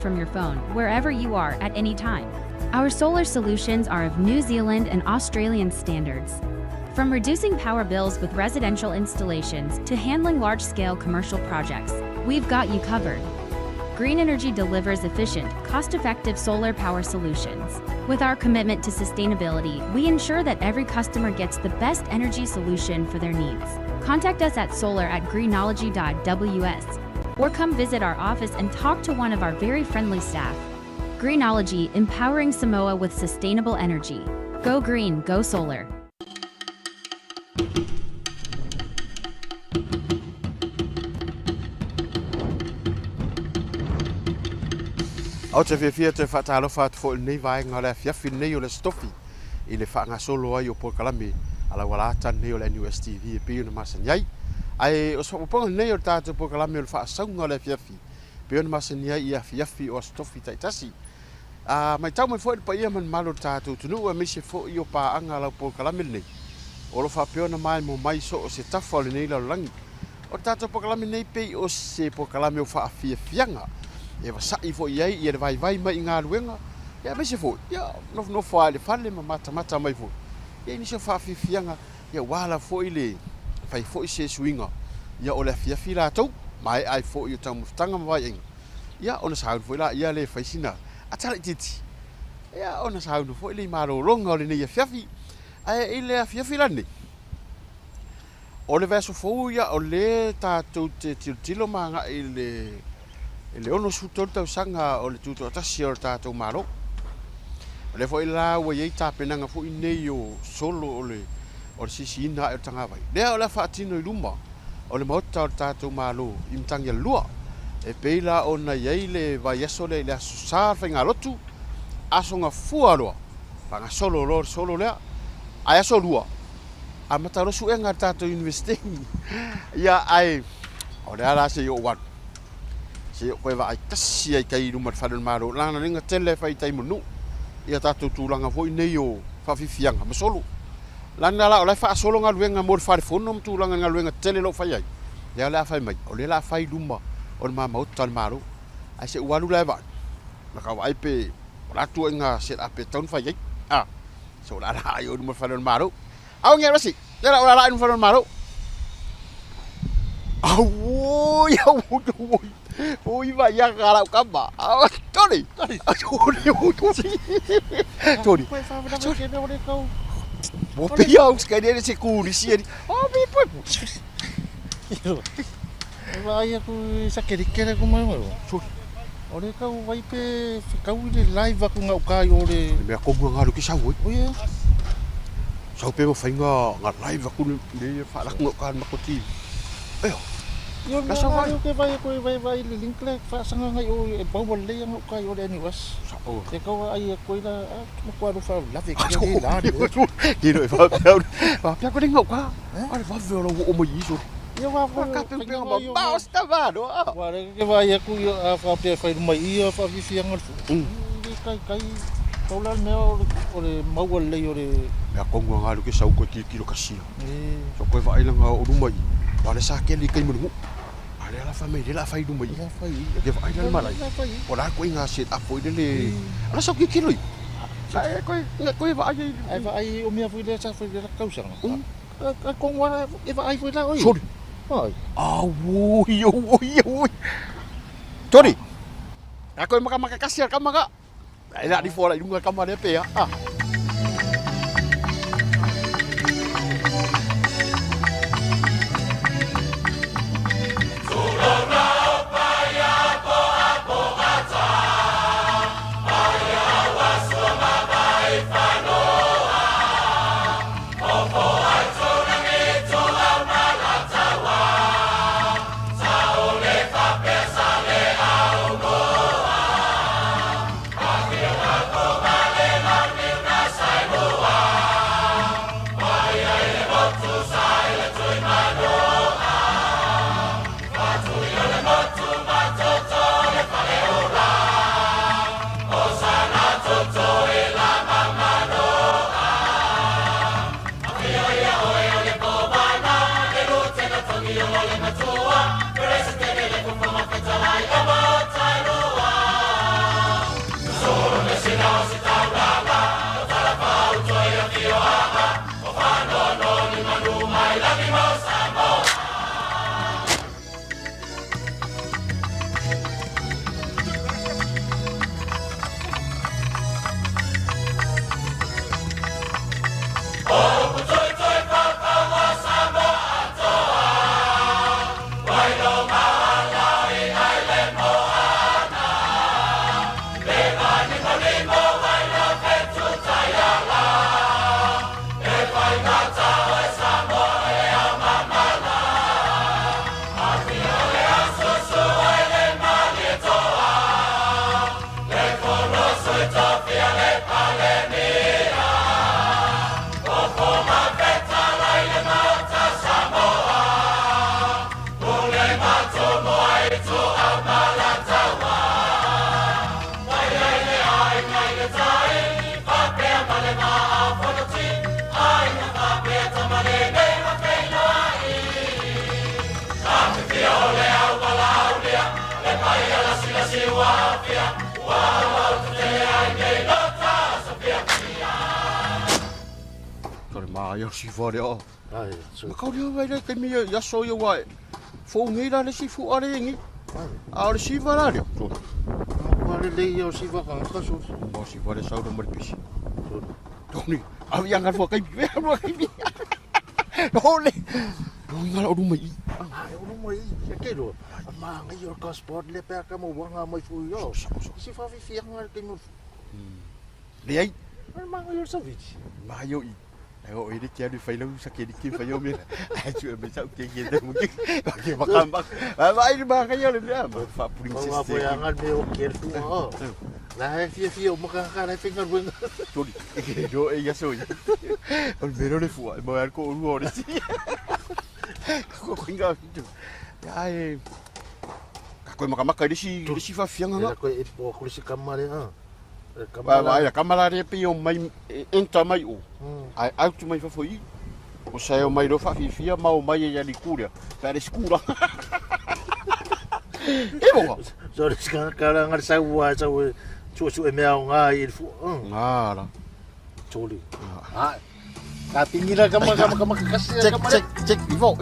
From your phone, wherever you are at any time. Our solar solutions are of New Zealand and Australian standards. From reducing power bills with residential installations to handling large scale commercial projects, we've got you covered. Greenergy delivers efficient, cost effective solar power solutions. With our commitment to sustainability, we ensure that every customer gets the best energy solution for their needs. Contact us at solar@greenology.ws or come visit our office and talk to one of our very friendly staff. Greenology, empowering Samoa with sustainable energy. Go green, go solar. Ou te fiafia toe faatalofa atu foi i lenei vaega o le afiafi lenei o le Aso Tofi i le faagasolo ai o polokalame a lau alata lenei o le NUS TV e pei ona masani ai. Ae o se faaopoopoga lenei o le tatou polokalame o le faasauga o le afiafi e pei ona masani ai i afiafi o Aso Tofi taitasi. A matau mai foi le paia ma le mamalu o le tatou atunuu aemaise foi o paaga a lau polokalame lenei o lo o faapea ona maemo mai so o se tafa o lenei lalolagi. O le tatou polokalame nei pei o se polokalame o faafiafiaga e vasa'i foi i ai ia le vaivai mai i galuega ia aemaise foi ia nofonofo lava i le fale ma matamata mai foi ia i nisi o faafiafiaga ia ua ala foi le fai foi se suiga ia o le afiafi latou maea ai foi o taumafataga ma vaiaiga ia ona sauni foi laia lea e fai sina ata laitiiti ia ona sauni foi lea i malologa o lenei afiafi. Ae i le afiafi la lenei, o le vaiaso fou ia o lea tatou te tilotilo ma agai i le i le 63 tausaga o le tutoatasi o le tatou Malo. O lea foi la ua i ai tapenaga foi nei o solo o le o le sisiina ae o le tagavai. Lea o le a faatino i luma o le Maota o le tatou Malo i Matagialalua. E pei la ona i ai le vaiaso lea i le Aso Sa le faigalotu, Aso Gafua loa, faagasolo loa le solo lea, ae Aso Lua, amata loa suega a le tatou Iunivesite. Ia, ae o le a la se i ou alu, se i ou toe vaai tasi ai tai i luma o le fale o le Malo, leaga na le tele e fai i tai ma nuu ia tatou tulaga foi nei o faafiafiaga ma solo. Leaga la o la e faasolo galuega mo le fale fono ma tulaga i galuega tetele o lo o fai ai, lea o le a fai mai, o lea o le a fai i luma o le ma maota o le Malo. Ae se i ou alu la e vaai, na ka vaai pe o le a tuuaiga set up e tatau ona fai ai. A, se o le a la ai o i luma o le fale o le Malo. Au nge rasi, le la o le a la ai i luma o le fale o le Malo. Auoi, auoi, auoi. Oi vai a ka lau kama. Tony. Tony. Tony. Tony. Tony. Mo pe au skai le se ku ni si. Oh mi po. E vaai aku i sa keri kere ku mai mai. O le kau vai pe kau i le live aku ngau kai o le. Le mea komu nga lu ki sau oi. Oie. Sau pe mo whai nga, nga live aku le whaalaku ngau ka mako TV. Eo. Io La sau vai. ke vai ko vai vai le link le whaasanga ngai o e pau le ngau kai o le NUS. Sa o. Te kau ai e koe la mo kua ru wha lave ke le la le. Ki no e wha pea. Wha pea ko le ngau ka. Ale vave o la o mai iso. Ia wha Wha ka pe pe ma ba o sta va no. Wa le ke vai aku ia a wha pea whai mai ia wha whiwhi anga le. Le kai kai tau la mea o le maua le o le Mea kongu nga lu ke sau ko ki kilo kasia. E So koe vaai langa o luma i. Wa le sa keli kai munu. Ale ala fa mai le la fai luma i. la whai. Ke vaai la malai. La whai. O la ko inga set up foi le. Ala sau ki kilo i. Sa e koe nga koe vaai i. Ai vaai o mea foi le sa foi le kausanga. A kongwa e vaai foi la oi. Sorry. Ai. Auoi, auoi, auoi. Tony. A koe maka maka kasia ka maka. Ai la di fora i lunga ka mare pe a. Ma ia siva le o. Ai, so. Ma kau lea vai le taimi i aso ia ua fou nei la le si fu'a le egi. A o le siva la lea. Ua lelei ia o siva kagaka soli. O siva le sau ma le pisi. Toni, au ia ngalua kaimi, alua kaimi. Ole. No ingala o luma i. Ai, o luma i, e ke loa. A maagaia o le passport le pe a ka mauaga mai fui o. Si faafiafiaga le taimi o le fu'a. Leai. O le maagaia o le saviti. Maio i. Ai o ere ke alu fai lau sa ke ke fai o me. Ai tu me sa ke ke te mo ke. Ke ba ka ba. Ba ai ma ka ia le mea ma fa princess. Ua foi anga le mea o ke le fu'a o. La e fiafia o makaka la e faigaluega. Toli. E do e ia soi. O le mea le fu'a mo al ko ru o le si. Ko ko inga tu. Ya e ka koe makamaka i le si faafiaga E ga. la koe e po aku le si kama le a. Le kama Vai la. vai la kama la re pe o mai enta mai o. Ai autu mai fafo i. O sa o mai ro faafiafia ma o mai e ia li kula. Pa le skula. E mo. So le si kaka la nga le sau a sau e su'esu'e mea aogā i le fu'a. Ngā la. Soli. A. Ka pingi la kama kama kama kakasi la Check kama. check check ivo.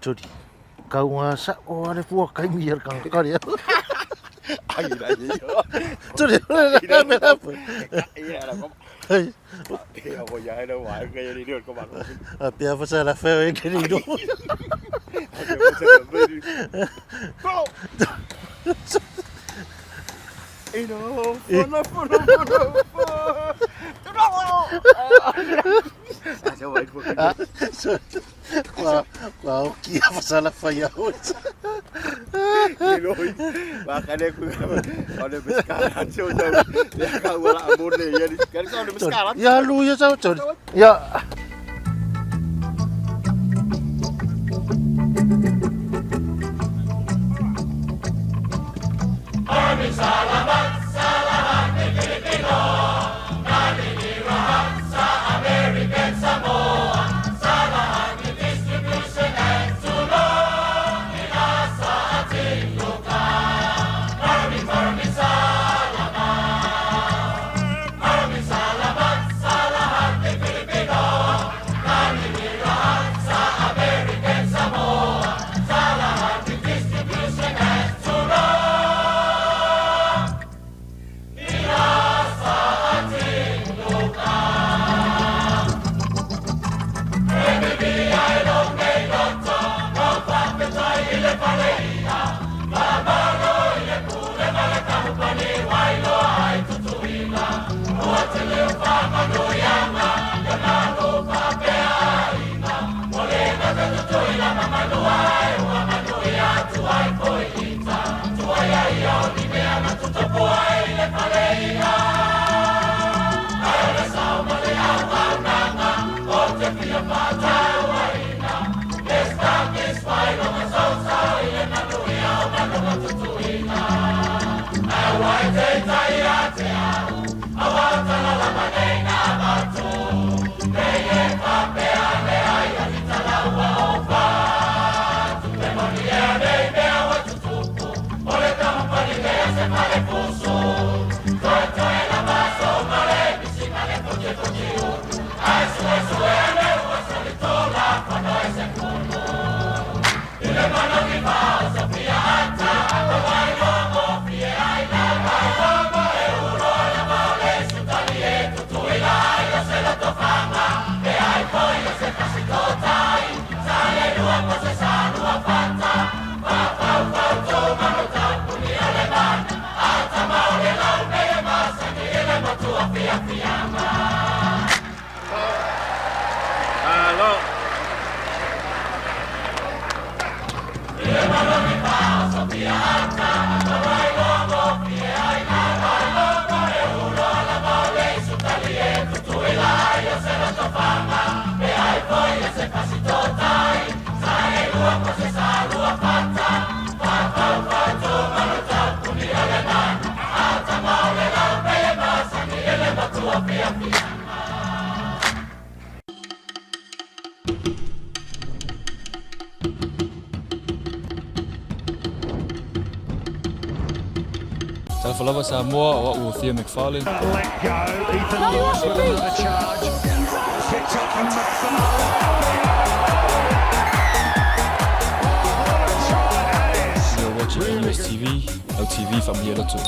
Soli. Kauga sa'o a le fua kaimi a le kagaka lea. Ai la ia. Soli, la me la. Ia la ko. Ai. Ia mo ia le wa ka ia ni ko ma. A pea fa la fe e ke ni no. Go. E no, fono fono fono. Ah, se vai por. Kua kua o kia fa la fa ia o. Ni ba ka le ku. O le pescara cho cho. Ya ka wala amor le ia ni. Ka le pescara. Ia lu ia sau soli. Ia. Talofa lava Samoa, o au o Theo McFarlane. Let go. Ethan Lewis with another charge. Picked up from McFarlane. What a try that is. You're watching NUS TV, LTV Familia Lotu.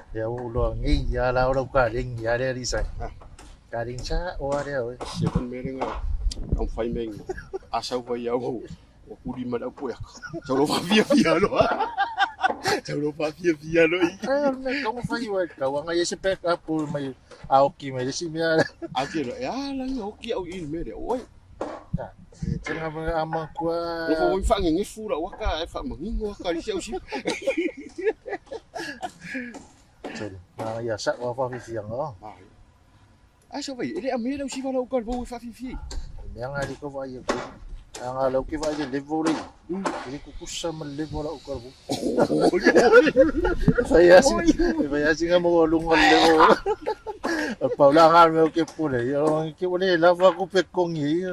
Ia ulo ngi ia la ora ka ring ia le ri sai. Ka ring cha o are o. Se kon mere nga ang fai meng asa wa ia o o kuri ma au poe. Sau lo fa fia fia lo. Sau lo fa fia fia lo. Ai me ka mo fai wa ka wa ngai se pe ka pu mai a oki mai si mea. A ke lo ya la ngi oki au i mere oi. Te nga ma ama kua. Lo fo fa ngi fu la wa ka e fa mangingo ka ri se au si. Ma ia sa wa fa fi fi ngo. Asa vai, ele a mera o si vala o ka bo fa fi fi. Mea nga ri ko vai ko. Anga lau ki vai le levo le. Ele ku kusa ma levo la o ka bo. Vai assim, vai assim nga mo lungo levo. Paula nga me ke pule. Yo ke ole la va ku pe kongi.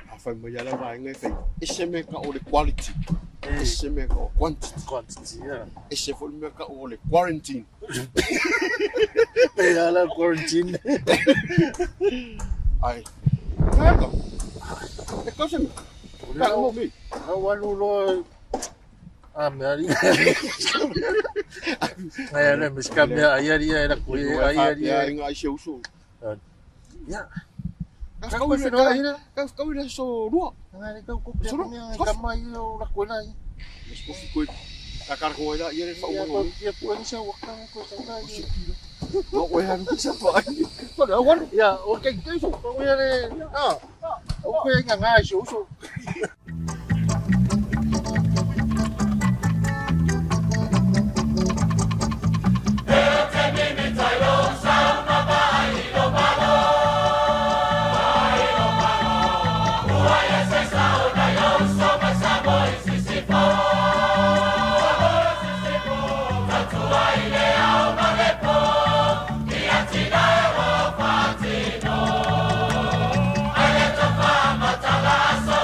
A fai mo ia la vai ngai fai. Ese me ka o le quality. Ese me ka o quantity. Quantity. Ese fo me ka o le quarantine. Pe ala quarantine. Ai. Ka. E ka se. Ka mo mi. A walu lo a me ari. Ai ale me ska me ai ari era ku ai ari. Ai ngai se uso. Ya. Ka kau le ka kau le so rua. Ngai ka ku pe me ka mai o la ko nai. Me ko fi ko ka ka ko ila ia le fa o mo. Ia pu ni sa wa ka ko sa nai. No o ya no sa fa. Ko le wa. Ya, o ke ke so ko ia le. Ah. O ko nga ngai so so. Matala, so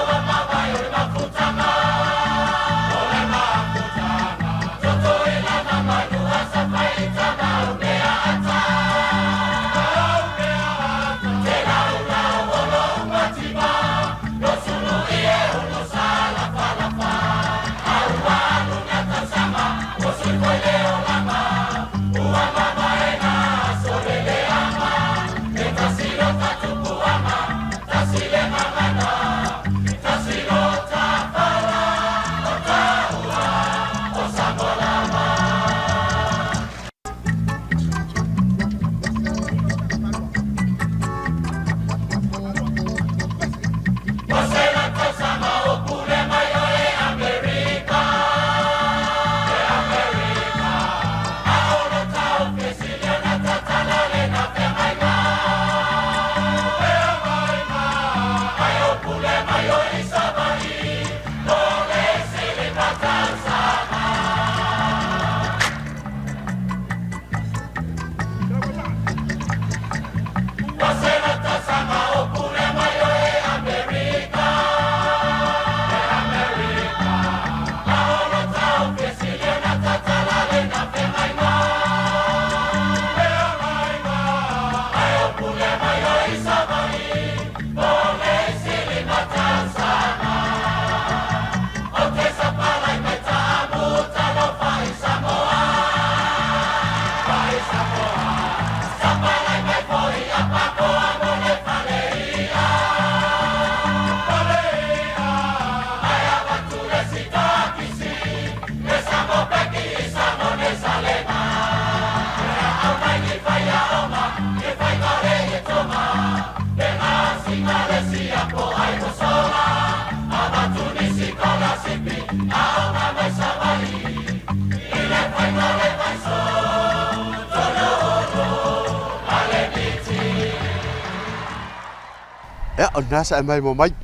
Ia, o lena sa e maimoa mai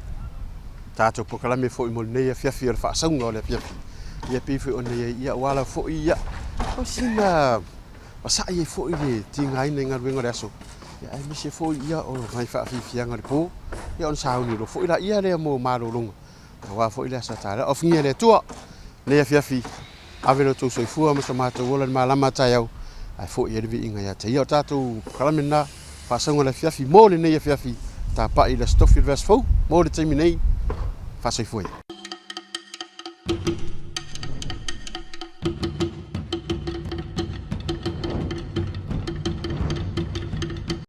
tatou polokalame foi mo lenei afiafi o le faasauga o le afiafi. Ia pei foi ona i ai, ia ua ala foi ia o sina vasa'i ai foi le tigaina i galuega o le aso, ia aemaise foi ia o nai faafiafiaga o le po, ia ona sauni loa foi laia lea mo malologa aua foi le aso a taeao. Ofogia e le Atua lenei afiafi, ave lo outou soifua ma so matou ola i le malama a taeao, ae foi ai le viiga ia te Ia. O tatou polokalame lena, faasauga o le afiafi mo lenei afiafi, tapai i le Aso Tofi o le vaiaso fou mo le taimi nei, faasoifua ia.